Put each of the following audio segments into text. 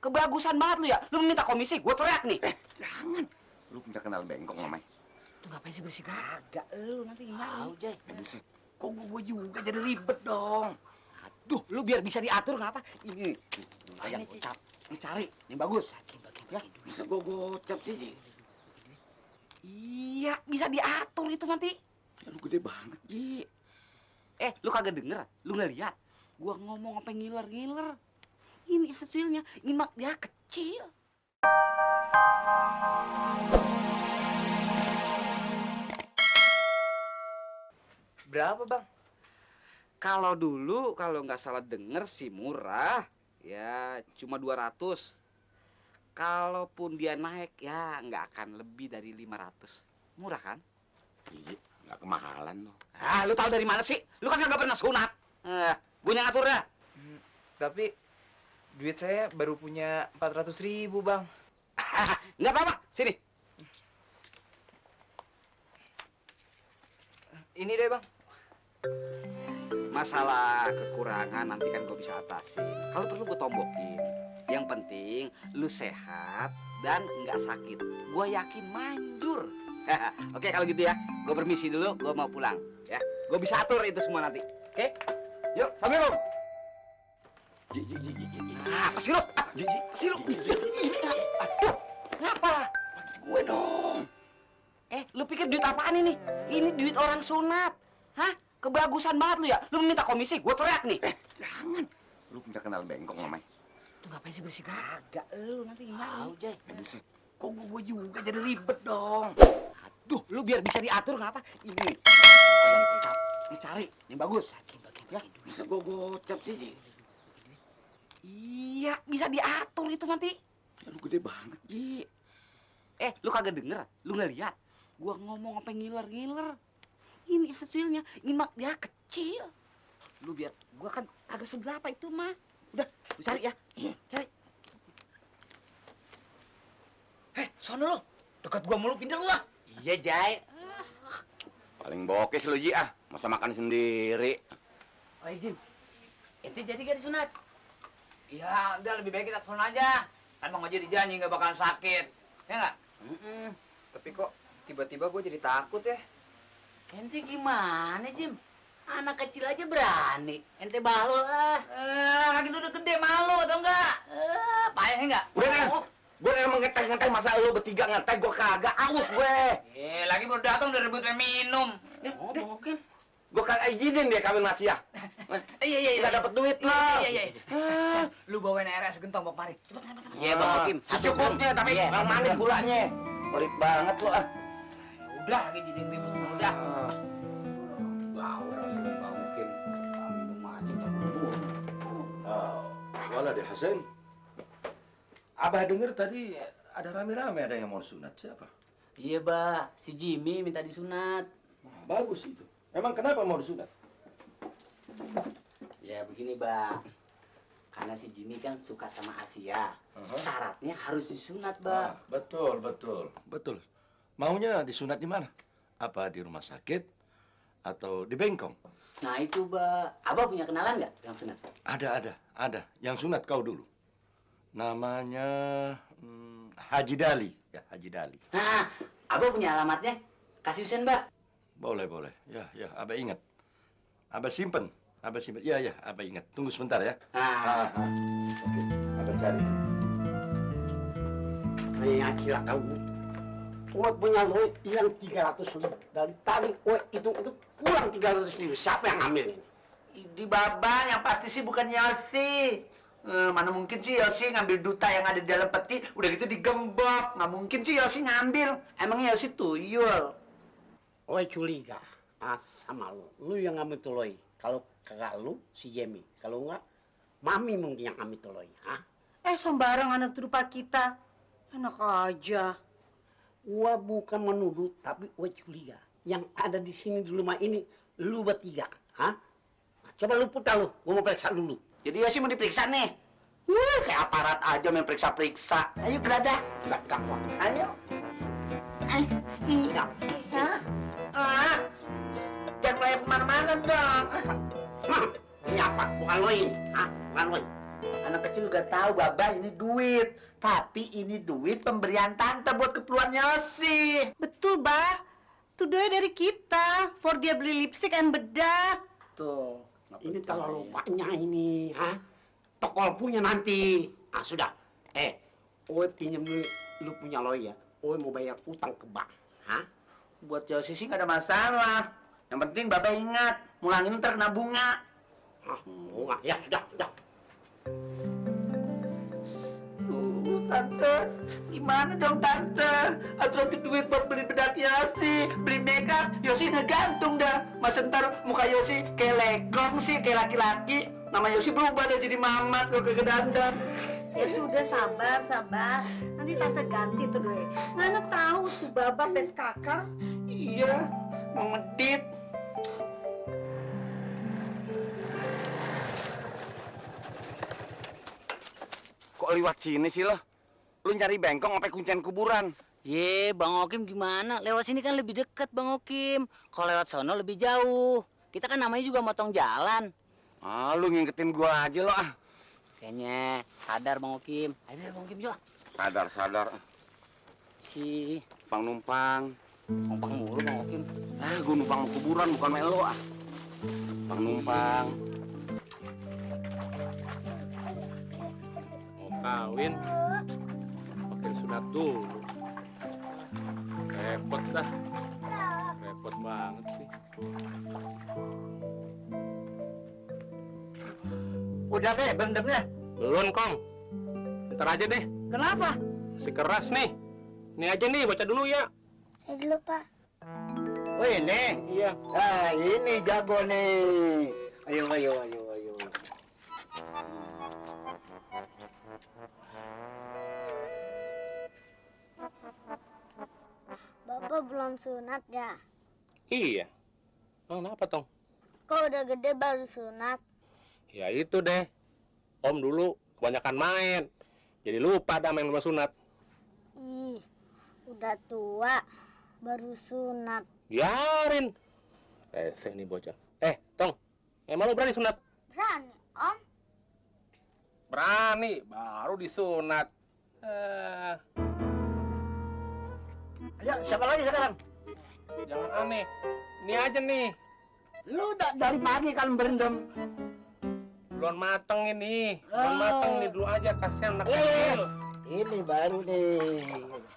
kebagusan banget lu ya. Lu minta komisi, gue teriak nih. Jangan. Lu minta kenal bengkok mamai. Itu ngapain sih bersih banget? Agak lu nanti gimana? Tahu, Jay. Buset. Kok gue juga jadi ribet dong. Aduh, lu biar bisa diatur ngapa? Ini yang gocap. Ini cari, yang bagus. Ya, Bisa gue gocap sih, Ji. iya, bisa diatur itu nanti. Ya, lu gede banget, Ji. Lu kagak denger? Lu nggak lihat? Gua ngomong apa ngiler-ngiler. Ini hasilnya, ini mak dia kecil. Berapa, Bang? Kalau dulu, kalau nggak salah denger sih murah. Ya, cuma 200. Kalaupun dia naik, ya nggak akan lebih dari 500. Murah kan? Iya, nggak kemahalan lo. Lu tahu dari mana sih? Lu kan nggak pernah sunat. Gue yang ngatur dah. Tapi duit saya baru punya 400.000, Bang. Nggak apa-apa, sini. Ini deh, Bang. Masalah kekurangan nanti kan gue bisa atasin. Kalau perlu gue tombokin. Yang penting lu sehat dan nggak sakit. Gue yakin manjur. Oke kalau gitu ya, gue permisi dulu. Gue mau pulang. Ya, gue bisa atur itu semua nanti. Oke? Yuk, assalamualaikum. Apa sih lu? Apa sih lu? Aduh, ngapa? Gue dong. Lu pikir duit apaan ini? Ini duit orang sunat. Hah? Kebagusan banget lu ya. Lu minta komisi, gue teriak nih. Jangan. Lu minta kenal bengkok mamai. Itu ngapain sih bersih banget? Agak lu nanti gimana? Tahu, Jay. Buset. Kok gue juga jadi ribet dong. Aduh, lu biar bisa diatur ngapa? Ini yang gocap. Ini cari, yang bagus. Ya, Bisa gue gocap sih, Ji. iya, bisa diatur itu nanti. Ya, lu gede banget, Ji. Lu kagak denger? Lu nggak lihat? Gua ngomong apa ngiler-ngiler. Ini hasilnya, ini mak dia kecil. Lu biar, gua kan kagak seberapa itu mah. Udah, lu cari ya. Cari. Sono lu. Dekat gua mulu, pindah lu ah. Iya, Jay. Paling bokeh lu, Ji, ah. Masa makan sendiri. Oh, Jim, ente jadi gak disunat? Ya, udah lebih baik kita kesun aja. Kan Bang Oji dijanji nggak bakalan sakit. Ya nggak? Tapi kok tiba-tiba gue jadi takut ya. Ente gimana, Jim? Anak kecil aja berani. Ente balol ah. Lagi udah gede malu atau enggak? Payah enggak? Gue emang ngeteh-ngeteh masa lu bertiga ngeteh, gue kagak aus gue. Lagi baru datang udah rebut minum. Oh, mungkin. Gue kagak izinin dia kawin masih ya. Iya. Nggak dapet duit lah. Iya. Lu bawain RS gentong bawa kemari. Cepet. Iya, Bang Hakim. Secukupnya, tapi yang manis gulanya. Pelit banget lo, ah. Udah lagi jadi ribut. Udah. Bawel sih, Bang Hakim. Minum aja, udah bubur. Wala deh Hasan. Abah denger tadi ada rame-rame ada yang mau sunat. Siapa? Iya, Mbak. Si Jimmy minta disunat. Bagus itu. Emang kenapa mau disunat? Ya begini, Mbak. Karena si Jimmy kan suka sama Asia. Syaratnya harus disunat, Mbak. Betul. Maunya disunat di mana? Apa di rumah sakit atau di bengkong? Nah itu, Mbak. Abah punya kenalan nggak yang sunat? Ada. Yang sunat kau dulu. Namanya Haji Dali. Ya, Haji Dali. Nah, Abah punya alamatnya. Kasih Husen, Mbak. Boleh. Ya, Abah ingat. Abah simpen. Iya, Abah ingat. Tunggu sebentar ya. Oke, Abah cari. Kira kau Uwe punya lo hilang 300.000 dari tadi Uwe itu kurang 300.000. Siapa yang ngambil ini? Di Baba yang pasti sih bukan Yosi. Mana mungkin sih Yosi ngambil duta yang ada di dalam peti, udah gitu digembok. Nggak mungkin sih Yosi ngambil. Emangnya Yosi tuyul. Uwe curiga sama lu. Lu yang ngambil tuloi. Kalau kagak lu si Jemmy. Kalau enggak Mami mungkin yang ngambil tuloi. Sembarang anak tuduh pak kita. Enak aja. Uwe bukan menuduh, tapi Uwe curiga. Yang ada di sini di rumah ini lu bertiga. Coba lu putar lu. Gua mau periksa dulu. Jadi Yosi mau diperiksa nih. Kayak aparat aja main periksa-periksa. Ayo berada. Enggak kuat. Ayo. Iya. Jangan main kemana-mana dong. Ini apa? Bukan lo ini. Bukan lo. Anak kecil juga tahu Baba ini duit. Tapi ini duit pemberian tante buat keperluan Yosi. Betul, Bah. Itu duit dari kita. For dia beli lipstick dan bedak. Tuh. Ini kalau lupanya ini, ha? Tokol punya nanti. Ah, sudah. Oe pinjam lu punya lawyer. Oe mau bayar utang ke bank. Ha? Buat Yosi sih nggak ada masalah. Yang penting Baba ingat, mulangin ntar kena bunga. Ah, bunga. Ya, sudah. Tante, gimana dong Tante? Aturan duit buat beli bedak Yosi, beli makeup, Yosi ngegantung dah. Masa ntar muka Yosi kayak legong sih, kayak laki-laki. Nama Yosi berubah dah jadi mamat kalau kagak dandan. Ya sudah, sabar. Nanti tante ganti tuh duit. Mana tahu tuh Baba pes kakak. Iya, mau ngedit. Kok lewat sini sih lo? Lu nyari bengkong sampai kuncian kuburan. Ye, Bang Okim gimana? Lewat sini kan lebih dekat, Bang Okim. Kalau lewat sono lebih jauh. Kita kan namanya juga motong jalan. Ah, lu ngingetin gua aja lo ah. Kayaknya sadar Bang Okim. Ayo deh, Bang Okim juga. Sadar. Si Numpang. numpang mulu Bang Okim. Ah, gua numpang mau kuburan bukan main lo ah. Numpang. Mau kawin pakai sunat dulu, repot dah, repot banget sih. Udah deh, berendamnya. Belum Kong, ntar aja deh. Kenapa? Masih keras nih. Ini aja nih, baca dulu ya. Saya dulu, Pak. Oh ini? Iya. Ah ini jago nih. Ayo. Bapak belum sunat ya? Iya. Oh, kenapa Tong? Kok udah gede baru sunat? Ya itu deh. Om dulu kebanyakan main, jadi lupa dah main rumah sunat. Ih, udah tua baru sunat. Biarin. Saya nih bocah. Tong, emang lo berani sunat? Berani, Om? Berani, baru disunat. Ayo, siapa lagi sekarang? Jangan aneh. Ini aja nih. Lu udah dari pagi kan berendam. Belum mateng ini. Belum mateng nih dulu aja, kasihan anak Iya. kecil. Ini baru nih.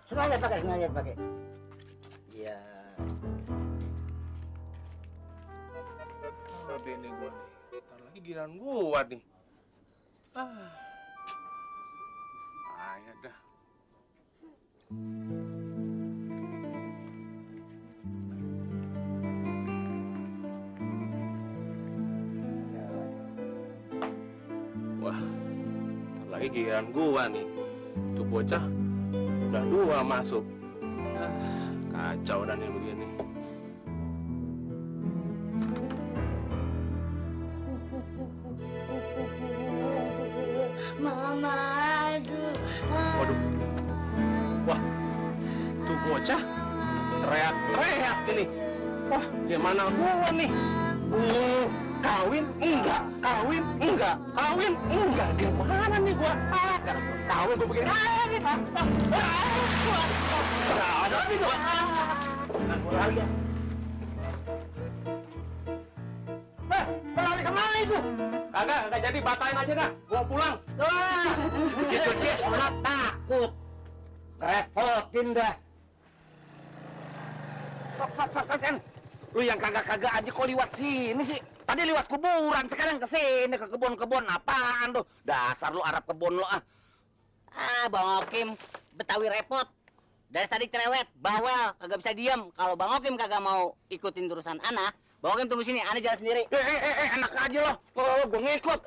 Sengaja pakai. Iya. Ada ini gua nih. Ntar lagi giliran gua nih. Ayah dah. Wah, ntar lagi giliran gua nih. Tuh bocah udah 2 masuk. Kacau dah nih begini. Mama, aduh. Waduh. Wah, tuh bocah teriak-teriak ini. Wah, gimana gua nih? Kawin enggak, kawin enggak, kawin enggak. Gimana nih gua? Kawin gua begini. Ada nih gua. Nah, gua lari ya. Lari kemana itu? Kagak jadi, batalin aja dah. Gua pulang. Begitu dia sholat takut. Repotin dah. Stop, kan. Lu yang kagak-kagak aja kok lewat sini sih. Tadi lewat kuburan, sekarang ke sini ke kebun-kebun apaan tuh? Dasar lu Arab kebun lu ah. Bang Okim Betawi repot. Dari tadi cerewet, bawel, kagak bisa diam. Kalau Bang Okim kagak mau ikutin urusan Ana, Bang Okim tunggu sini, Ana jalan sendiri. Enak aja lo. Gue ngikut.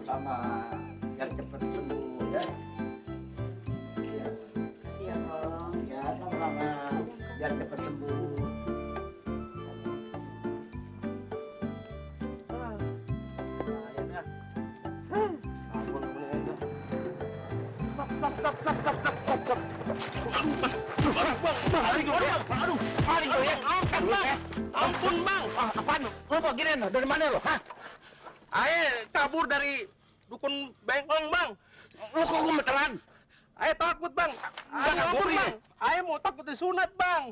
Sama yang cepet sembuh ya. Kasih ya, Tong. Ya, sama-sama. Biar cepet sembuh. Ampun bang. Apaan? Lu kok gini dari mana lu? Hah? Ayo kabur dari dukun bengkong, Bang. Lu kok gemeteran? Ayo takut, Bang. Ayo Jangan kabur, kabur, ya? Bang. Ayo mau takut disunat, Bang.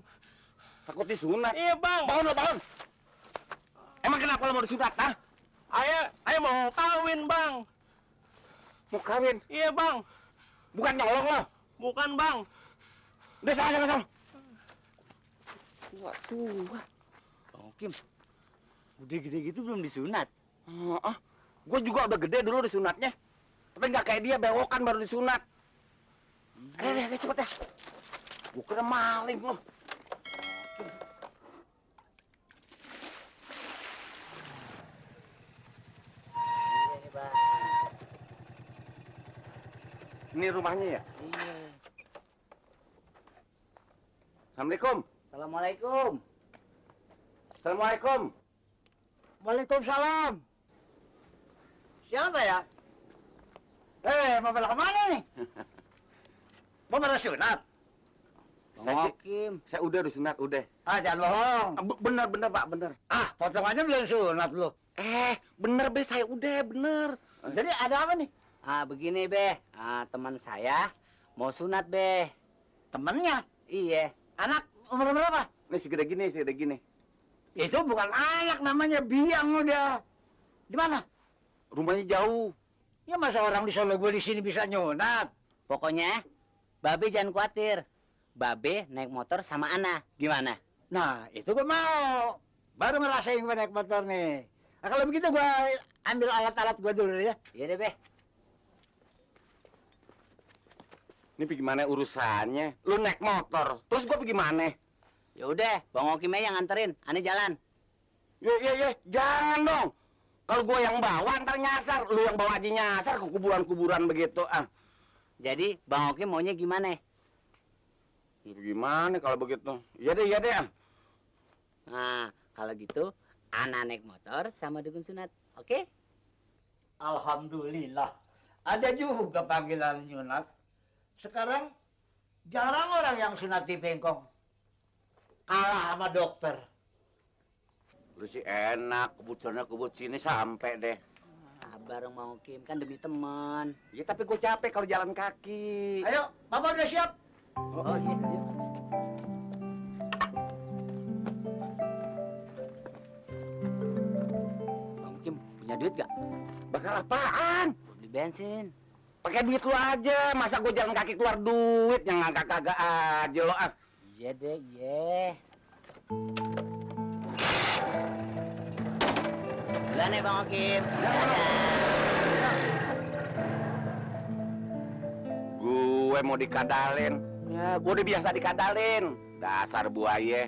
Takut disunat. Iya, Bang. Bangun lo, bangun. Emang kenapa lo mau disunat, ah? Ayo mau kawin, Bang. Mau kawin? Iya, Bang. Bukan nyolong lo. Bukan, Bang. Udah sana. Bang Okim, udah gede gitu belum disunat? Gue juga udah gede dulu disunatnya. Tapi nggak kayak dia, bewokan baru disunat. Ayo, cepet ya. Gue kira maling lo. Iya, Bang. Ini rumahnya ya? Iya. Assalamualaikum. Assalamualaikum. Assalamualaikum. Waalaikumsalam. Siapa ya? Mau balik kemana nih? Mau pada sunat? Bang Okim. Saya udah disunat, udah. Jangan bohong. Bener, Pak, bener. Potongannya belum sunat lu. Bener, Be, saya udah, bener. Jadi ada apa nih? Begini, Be. Teman saya mau sunat, Be. Temennya? Iya. Anak umur berapa? Ini segede gini. Itu bukan anak, namanya biang udah. Di mana? Rumahnya jauh. Ya masa orang di Solo gue di sini bisa nyunat. Pokoknya, Babe jangan khawatir. Babe naik motor sama Ana. Gimana? Nah, itu gue mau. Baru ngerasain gue naik motor nih. Nah, kalau begitu gue ambil alat-alat gue dulu ya. Iya deh, Be. Ini gimana urusannya? Lu naik motor, terus gua gimana? Ya udah, Bang Okim aja yang nganterin. Ani jalan. Ya, jangan dong. Kalau gua yang bawa ntar nyasar, lu yang bawa aja nyasar ke kuburan-kuburan begitu. Jadi, Bang Okim maunya gimana? Gimana kalau begitu? Iya deh. Nah, kalau gitu, Ana naik motor sama dukun sunat. Oke? Alhamdulillah. Ada juga panggilan nyunat. Sekarang jarang orang yang sunat di Bengkong. Kalah sama dokter. Lu sih enak, kebut sini sampai deh. Sabar dong, Bang Okim. Kan demi teman. Ya tapi gue capek kalau jalan kaki. Ayo, Bapak udah siap? Oh iya. Bang Okim, punya duit gak? Bakal apaan? Buat beli bensin. Pakai duit lu aja, masa gue jalan kaki keluar duit yang kagak aja lo Iya deh, iya. Duluan ya, Bang Okim. Gue mau dikadalin. Ya, gue udah biasa dikadalin. Dasar buaya.